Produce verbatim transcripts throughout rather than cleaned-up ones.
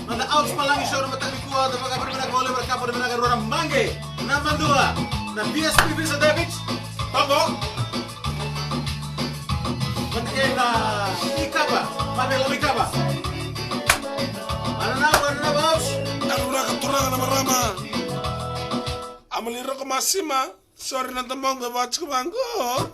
Mada Ouch Palagi Show na mataka nikua, da vakavinavinaka vakalevu na kapa ni vinaka rua na baqe. Naba dua, na B S P Visa Debit. Tomo. Vata kei na ikava, mada e loma ikava. Ananau, ananau, Ouch. Ena vinaka turaga na marama. A mali roko masima. Sori na domoqu e vaka tiko vaqo.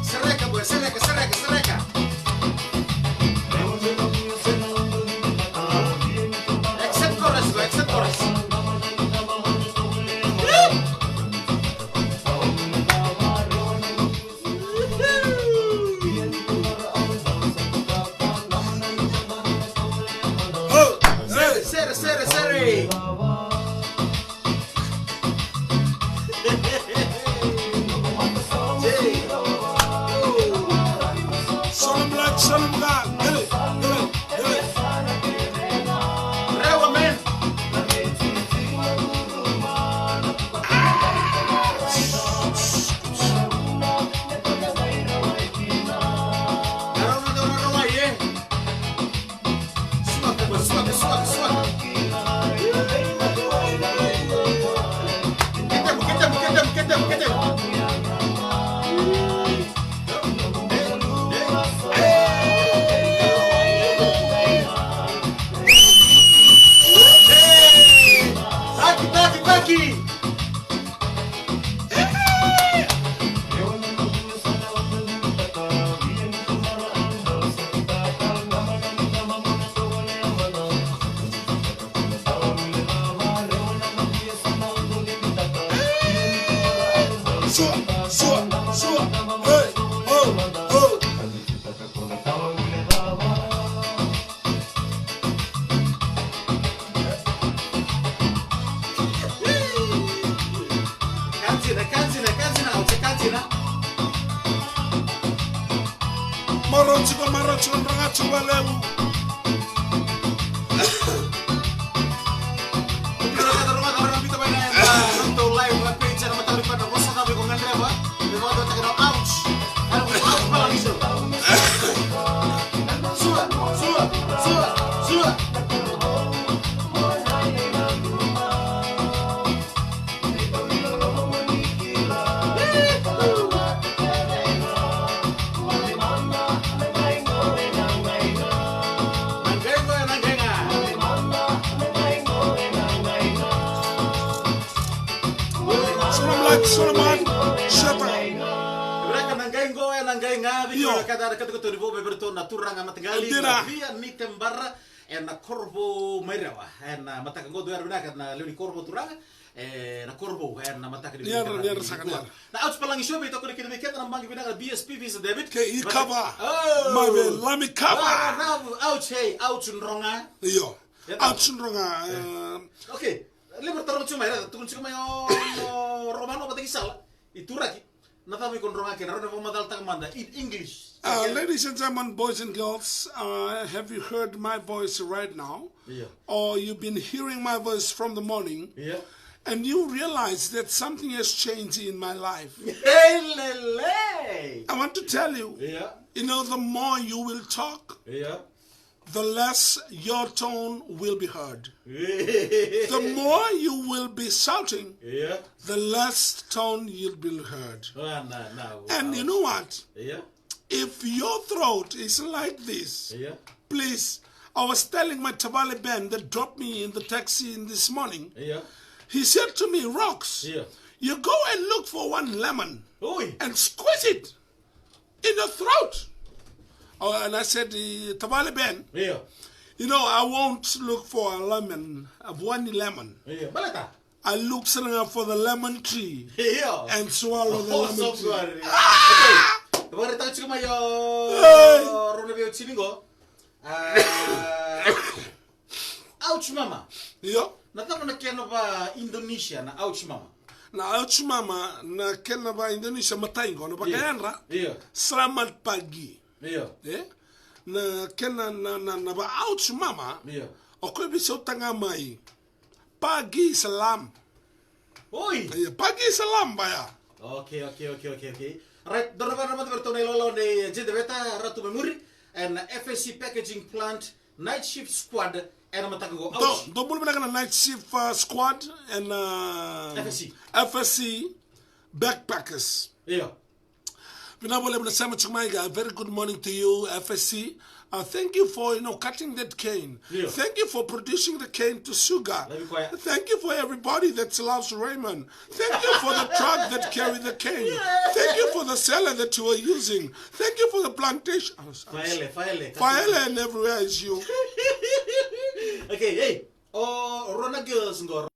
Sereka, boy, sereka, sereka, sereka. Except chorus, boy, except chorus. Sere, sere, sere, sere. Sono black, sono black. Dele, dele, dele. Rewa, man. Rewa, rewa, rewa, yeah. Suaka, suaka, suaka, suaka. Kete mu, kete mu, kete mu, kete mu, kete mu. Taki, taki, taki. Sua, sua, sua. Hey, ho, ho. Katina, katina, katina, au se katina. Marau tiko, marau tiko, droga tiko valevu. Solomon, Solomon, Shata. Vinaka na qai qo, e na qai ga, vei ira na ka da, na ka da, ka da, ka da, vei iratou na turaga mataqali, na Via ni Tebara, e na Korovou mai Rewa, e na mataka qo, dua era vinaka na lewe ni Korovou turaga, e na Korovou, e na mataka ni vinaka. Na Ouch Palagi Show, vei tokoni kina vei keda na baqe vinaka na B S P Visa Debit. Kei ikava. Mai vei Lami Kava. Ouch, hey, Ouch Droga. Io. Ouch Droga. Okay. Levu era taroga tiko mai, era tukuna tiko mai o, o Romano vata kei Sala. I turaki. Na cava iko droga kina, rawa ni vakamacalataka mada in English. Uh, ladies and gentlemen, boys and girls, uh, have you heard my voice right now? Yeah. Or you've been hearing my voice from the morning? Yeah. And you realize that something has changed in my life. Hey, lele! I want to tell you, yeah, you know, the more you will talk, yeah, the less your tone will be heard. The more you will be shouting, yeah, the less tone you'll be heard. And you know what? Yeah. If your throat is like this, yeah, please. I was telling my Tavale Ben that dropped me in the taxi in this morning. Yeah. He said to me, "Rocks, yeah, you go and look for one lemon, oi, and squeeze it in your throat." Oh, and I said, eh, "Tavale Ben, yeah, you know, I won't look for a lemon, of one lemon." Yeah. Baleta? I look sara ga for the lemon tree. Io. And swallow the lemon tree. Oso qori. Okay. Vakaraitaka tiko mai o Rona vei o Tini qo. Ah, ouch mama. Io. Na cava na kena va Indonesia na ouch mama? Na ouch mama na kena va Indonesia matai qo na vakayadra. Io. Selamat pagi. Io. E? Na kena na, na, na va ouch mama. Io. O koya veisautaka mai. Pagi salam. Oi. Io, pagi salam baya. Okay, okay, okay, okay, okay. Right, dou na vakarorogo mada vei ratou na ilawalawa nei Jade Veta, Ratu mai muri, and F S C Packaging Plant, Night Shift Squad, ena mataka qo. Dou, dou bula vinaka na Night Shift, uh, Squad, and, uh, F S C. F S C Backpackers. Io. Vinaka vakalevu na sema tiko mai ga. Very good morning to you, F S C. Uh, thank you for, you know, cutting that cane. Io. Thank you for producing the cane to sugar. Let me quiet. Thank you for everybody that loves Raymond. Thank you for the truck that carry the cane. Thank you for the seller that you are using. Thank you for the plantation. Oh, I'm Faele, faele, faele and everywhere is you. Okay, hey. O Rona Girls qo.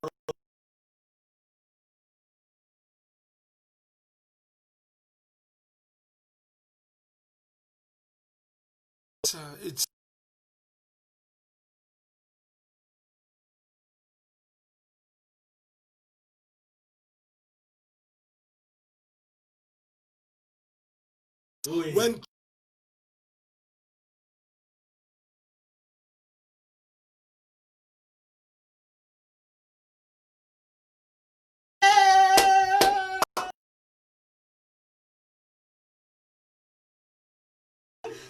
It's, uh, it's Ui. When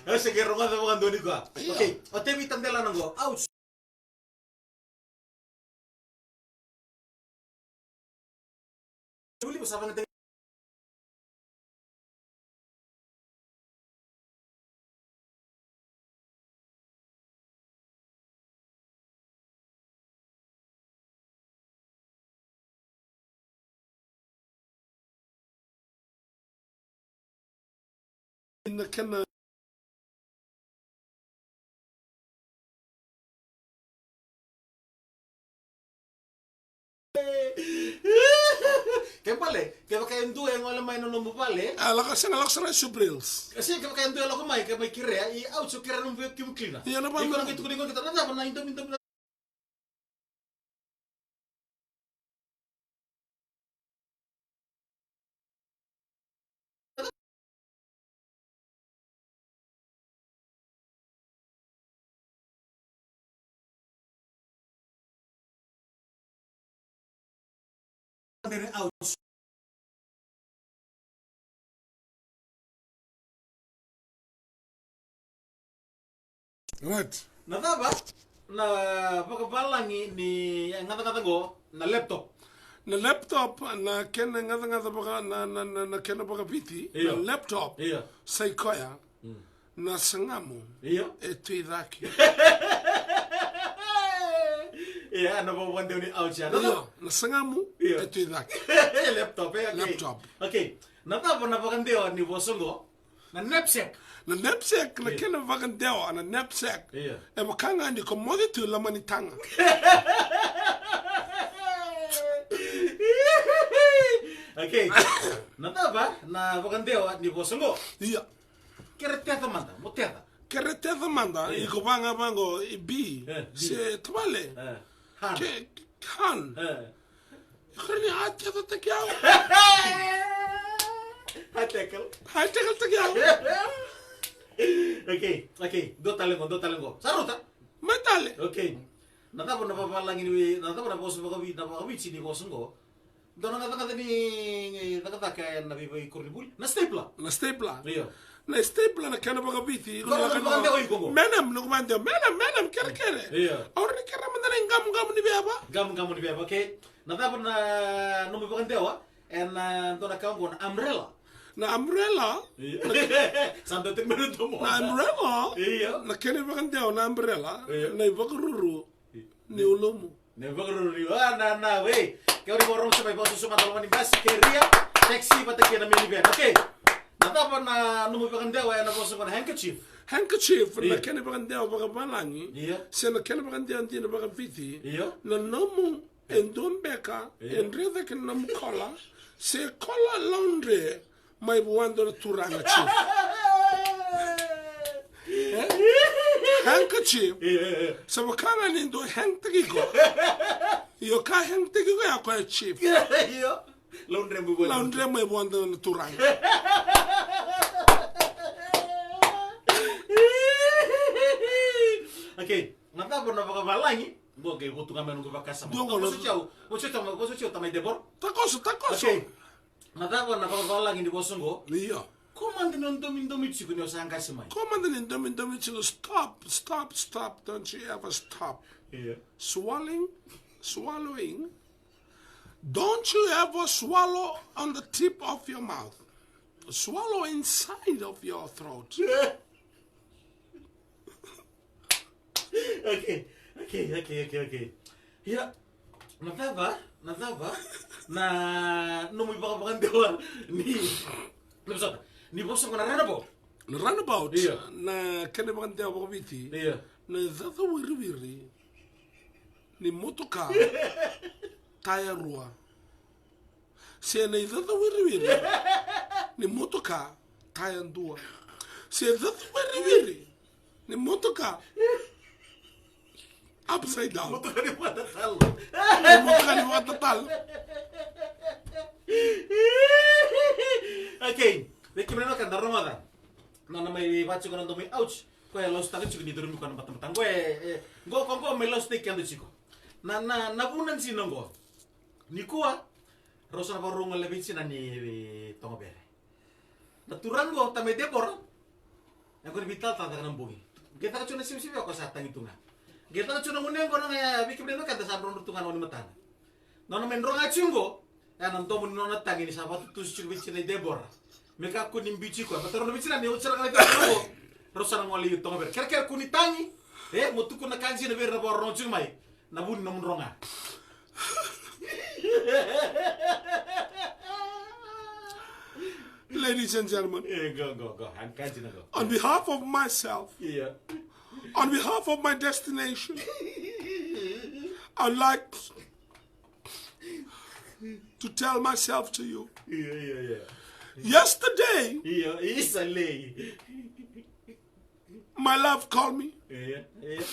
Au se qai rogoca vakadua ni koya. Io. Okay, o Tevita Delana qo. Au Na kena Ke bale, kevaka e dua e gole mai na nomu vale. A, lako, sega, lako sara i Suprils. E sega, kevaka e dua e lako mai, ke mai kerea, i au tiko kerea nomu vei kemu cleaner. Ia, na vama. Iko na qai tukuni qo, keta na cava na Indomie, Indomie. Right. Na cava na vakavalagi ni gacagaca qo na laptop? Na laptop, na kena gacagaca vaka, na, na, na, na kena vakaviti, io, na laptop. Io. Sa i koya. Mm. Na sagamu, io, e tu i cake. Ia, na vakadewa ni ouch ya. Io, na sagamu, io, e tu i cake. Laptop, e, okay. Laptop. Okay. Na cava na vakadewa ni vosa qo? Na knapsack. Na knapsack, na, io, kena vakadewa, na knapsack. Io. E vaka ga ni ko moce tu i loma ni taga. Okay. Na cava na vakadewa ni vosa qo? Io. Kere teca mada, mo teca. Kere teca mada, io, iko vaka ga vaqo, i bi, e, bi, se tavale. E, han. Ke, han. E. Iko ni a tecataki au. High tackle. High tackle taki au. Okay, okay. Dua tale qo, dua tale qo. Sa rauta? Mai tale. Okay. Na cava na vavalagi ni, na cava na vosa vakavi, na vakaviti ni vosa qo? Dua na gacagaca ni cakacaka ena veivakaikoronivuli. Na stapler. Na stapler. Io. Na stapler na kena vakaviti. Dua na vakadewa iko qo. Madam, noqu vakadewa. Madam, madam, kerekere. Io. Au rawa ni kerea mada na iqamuqamu ni veva. Iqamuqamu ni veva, okay. Na cava na nomu vakadewa ena dua na ka qo na umbrella. Na umbrella. Io. Sa dau teki mai na domo. Na umbrella. Io. Na kena vakadewa na umbrella. Io. Na ivakaruru ni ulumu. Na ivakaruru ni, a, na, na, wei. Ke o ni vakarorogo se mai, vakasusuma na loma ni basi, keria, taxi vata kei na minivan. Okay. Na cava na nomu vakadewa ena vosa qo na handkerchief? Handkerchief, io, na kena vakadewa vakavalagi. Io. Se na kena vakadewa dina vakaviti. Io. Na nomu E dua beka e dre cake na nomu kola, se kola laundry mai vua dua na turaga, chief. E? Handkerchief. Sa vaka ga ni dua hangtaki iko. Io, ka hangtaki iko ya koya, chief. Io. Laundry mai vua dua na turaga. Okay, na cava na vakavalagi? Qo qai votu ga mai noqu vakasama. Dua qo na vosa tiko, vosa tiko, vosa tiko tamai Debora. Takoso, takoso. Okay. Na cava na vakavalagi ni vosa qo? Io. Ko mada ni domidomi tiko ni o sa qase mai. Ko mada ni domidomi tiko. Stop, stop, stop. Don't you ever stop. Io. Swallowing, swallowing. Don't you ever swallow on the tip of your mouth. Swallow inside of your throat. Okay, okay, okay, okay, okay. Ia, na cava, na cava na nomu ivakavakadewa ni, na vosota, ni vosa qo na runabout? Na runabout. Ia. Na kena ivakadewa vakaviti. Ia. Na icacawiriwiri ni motoka taya rua. Se na icacawiriwiri ni motoka taya dua. Se icacawiriwiri ni motoka upside down. Motoka ni vakatatalo. Ni motoka ni vakatatalo. Okay. Vei kemuni na wekada, rogoca. Nona mai vaka tiko na domo i ouch. Koya e lausutaka tiko ni curumi koya na batabata. Qo e, e, qo, qo, qo mai lausutaki keda tiko. Na, na, na vuna dina qo. Nikua, rau sa na vakarorogo na veitinani ni Togavere. Na turaga qo, tamai Debora, e qo ni veitalatala caka na bogi. Qai caka tiko na sivisivi, o koya sa tagi tu ga. Qai caka tiko na gone qo, na, e, vei kemuni na wekada, sa drodro tu ga na gone matana. Nona mai dro ga tiko qo, e, na domo ni nona tagi ni sa vakatutusa tiko vei tinai Debora. Me kakua ni biuti koya. Baleta rau na veitinani, oti sara ga na veitinani qo. Rau sa na gole i Togavere. Kerekere kua ni tagi. E, mo tukuna ka dina vei ira na vakarorogo tiko mai. Na vu ni nomu dro ga. Ladies and gentlemen, e, qo, qo, qo. Hau ka dina qo. On behalf of myself, ia, on behalf of my destination, I'd like to tell myself to you. Ia, ia, ia. Yesterday, ia, isa lei. My love called me. Ia, ia.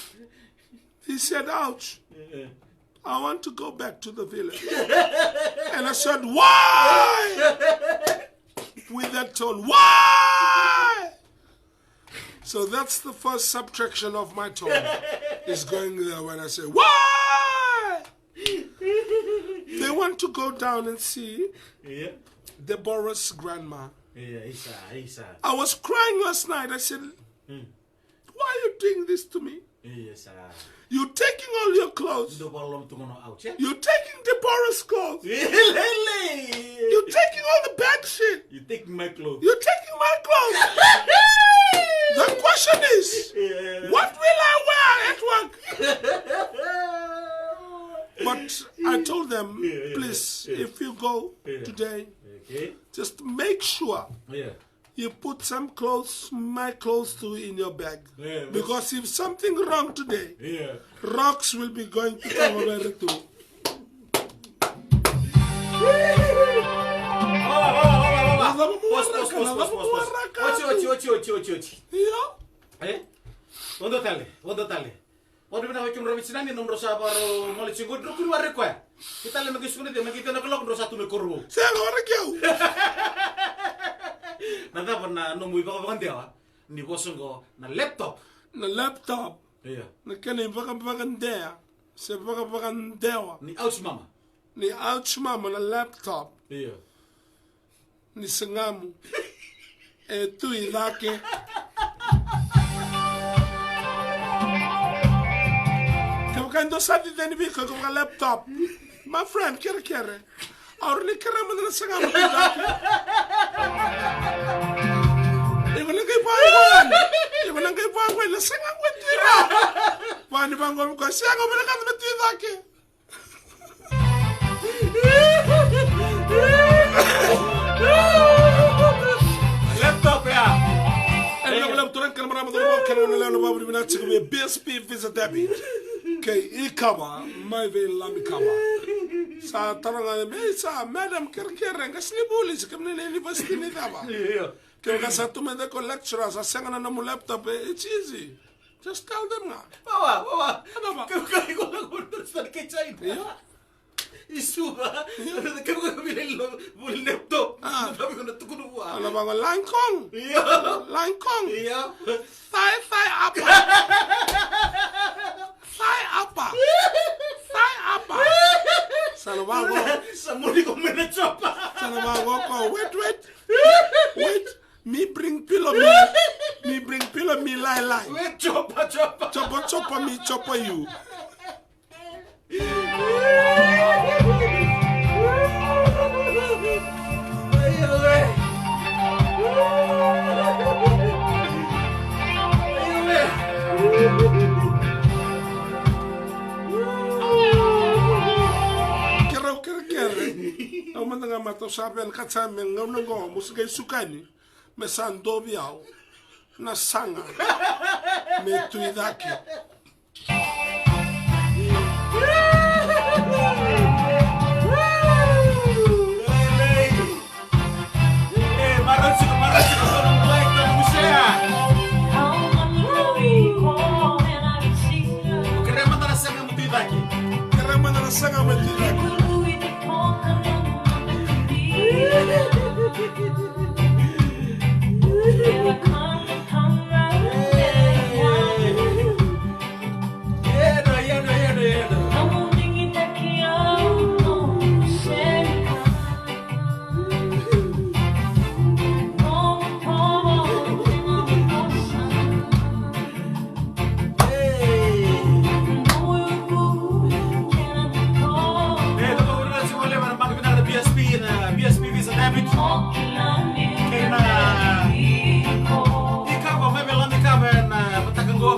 He said, "Ouch, ia, I want to go back to the village." And I said, "Why?" With that tone, "Why?" So that's the first subtraction of my tone. Is going there when I say, "Why?" They want to go down and see, ia, Deborah's grandma. Ia, isa, isa. I was crying last night. I said, hmm, "Why are you doing this to me?" Ia, sa. You're taking all your clothes. Dou vakaloloma tu ga na ouch, e? You're taking Deborah's clothes. Ia, lele. You're taking all the bad shit. You're taking my clothes. You're taking my clothes. The question is, ia, what will I wear at work? But I told them, ia, ia, please, ia, if you go, ia, today, okay, just make sure, ia, you put some clothes, my clothes too, in your bag. Yeah, but because if something wrong today, yeah, rocks will be going to Togavere too. Pause, pause, pause, pause, pause. Oti, oti, oti, oti, oti, oti. Io. E? Vodo tale, vodo tale. Vodo vinaka vei kemudrau veitinani, nomudrau sa vakarau gole tiko qo, drau kuri warai koya. Keitou tale me qai sukuna tiko, me qai tiko na kaloko drau sa tu mai Korovou. Sega, warai keu. Na cava na nomu ivakavakadewa ni vosa qo na laptop? Na laptop. Io. Na kena ivakavakadewa se vakavakadewa ni ouch mama. Ni ouch mama na laptop. Io. Ni sagamu e tu i cake. Kevaka e dua sa ceceni vei iko, iko vaka laptop. My friend, kerekere. Au rawa ni kerea mada na sagamu tu i cake. Iko na qai vaqo yani. Iko na qai vaqo yani, na sagamu e tu i ra. Vani vaqo, ko sega, vinakata me tu i cake. Laptop ya. E, vinaka vakalevu turaga kei na marama, cauravou kei na goneyalewa, na vavure vinaka tiko vei B S P Visa Debit. Kei Ikava mai vei Lamikava. Sa taroga me sa madam kerekere, qasenivuli, se kemuni na university ni cava. Io. Kevaka sa tu mai ko lecturer, sa sega na nomu laptop, e, it's easy. Just tell them ga. Wawa, wawa. Wawa. Kevaka iko lako voli sa kei China. Io. I Suva. Io. Kevaka voli lo, voli laptop. Ah. Voli na tukuna vua. Ana vaqo Langkong. Io. Langkong. Io. Sai, sai apa. Sai apa. Sai apa. Sa na vaqo. Sa moni ko mena chopa. Sa na vaqo ko, wait, wait. Wait. Mi bring pillow mi. Mi bring pillow mi lai lai. Wait, chopa, chopa. Chopa, chopa mi, chopa you. Kerau kerekere. Au mada ga matau sa vena ka sa me gauna qo mo sa qai sukani. Me sa dovi au na saga me tu i cake. Kerea mada na saga me tu i cake. E, dou vakavinavinaka tiko vakalevu ena maka vinaka na B S P, na B S P Visa Debit. Kei na Ikava, mai vei Lamikava ena mataka qo.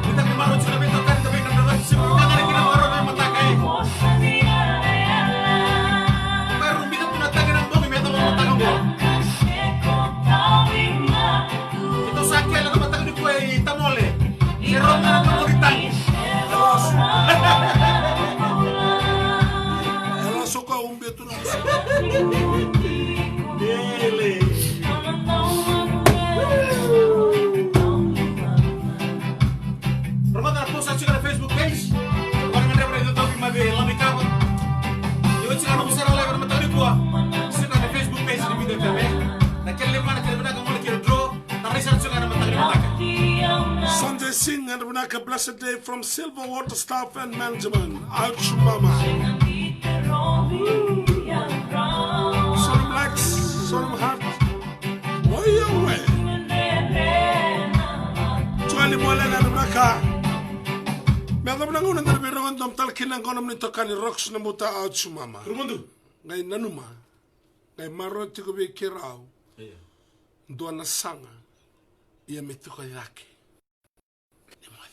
Ni taki marau tiko na veitokani, na veitokani, sega ni kakana kina marau na mataka, e. Marau bica tu na taki na bogi me yacova na mataka qo. Keitou sa kele na mataka nikua i Tamole. Se rauta na Tamole tagi. Ela soka umbe tu na. Dele. Rogoca na post sa tiko na Facebook page. Vaka na dreva na itotoki mai vei Lamikava. Io, tiko na nomu sara live na mataka nikua. Tiko na Facebook page ni Viti F M. Na kele lima, na kele vinaka, gole kei na draw. Na rai sara tiko na mataka ni mataka. Sanjay Singh, na vinaka, blessed day from Silver Water Staff and Management. Ouch, mama. Solemn likes, solemn heart. Oi, oi. Joeli Moale, na vinaka. Me yacova na gauna da na veirogo domo tale kina qo na nomuni itokani Rox Nabuta, ouch, mama. Rugudu. Qai nanuma. Qai marau tiko vei keirau. Io. Dua na saga. Ia me tiko i cake.